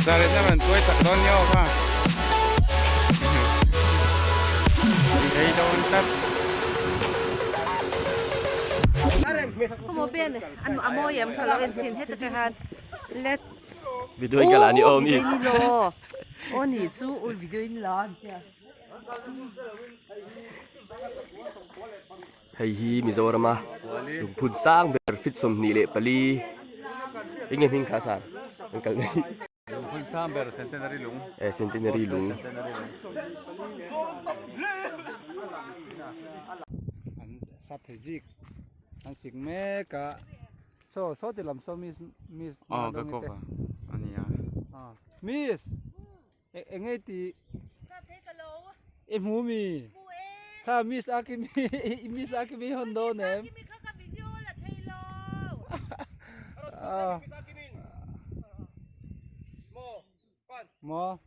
Saren a rawn tuai tak dawn ni aw kha. I ei dawn tlat. Khaw ben a mawi em kha lo en chhin heti te khan let's Video in ka la ni aw miss. Video in lo aw ni chu ui video in la an tia. Hei hi Mizorama lungphun sang ber feet 24 eng nge hming kha sir an kalna hi. Lungphun sang ber Centenary lung. Eh Centenary lung. An sap thei zik an sik mek a saw saw ti lam saw miss miss Aw ka kawp a ania. Miss Eng nge tih? I hmu mi? Kha Miss Akimi Miss Akimi hawn dawn em? Maw?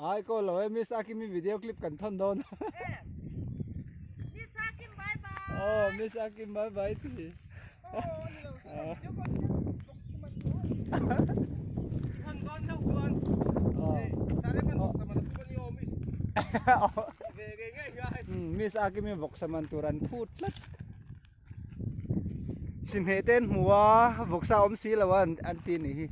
Ai call lo e Miss Akimi video clip kan thawn dawn a. Aw Miss Akim bye bye ti. Miss Akimi vawksa man tur an phut tlat. Sinheh te an hmu a, vawksa a awm si lo a an ti a nih hi.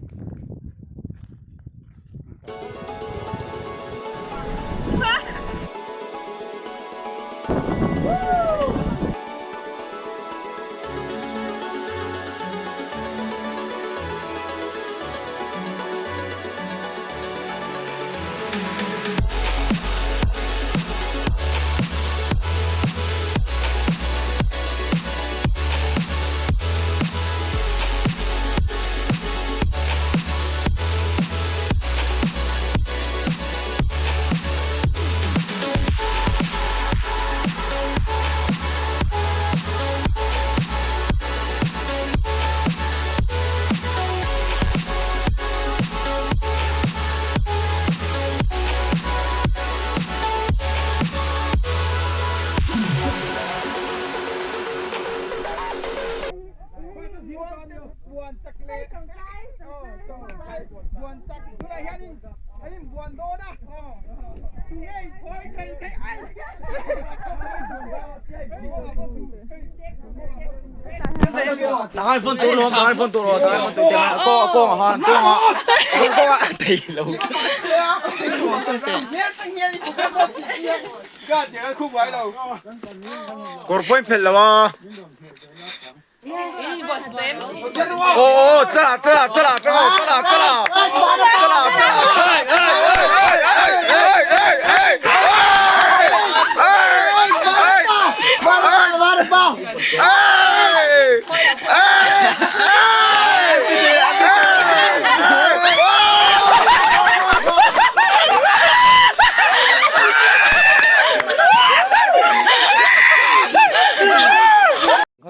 Kawr pawhin phelh lo a. Aw aw chala chala chala chala chala chala chala chala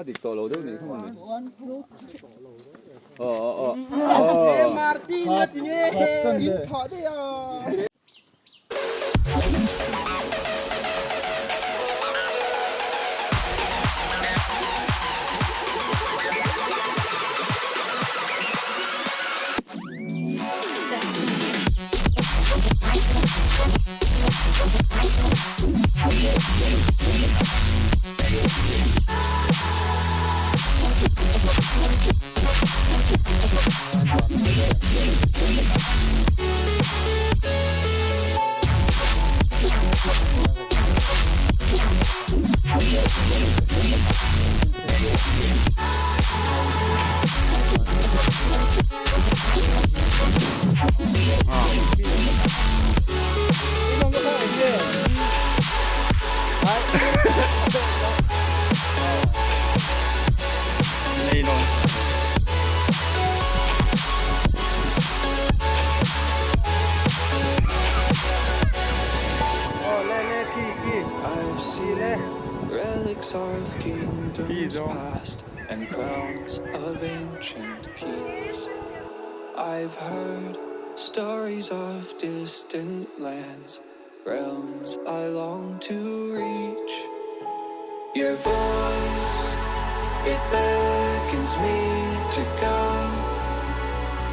Kha dik tawh lo deuh nih kha mawni. Aw aw aw. Martin a ti nge in thah daih a. I've seen relics of kingdoms past and crowns of ancient kings. I've heard stories of distant lands, realms I long to reach. Your voice, it beckons me to go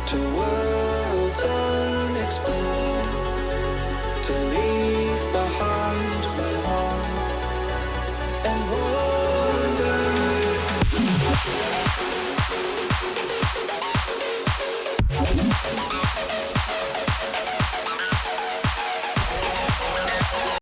to worlds.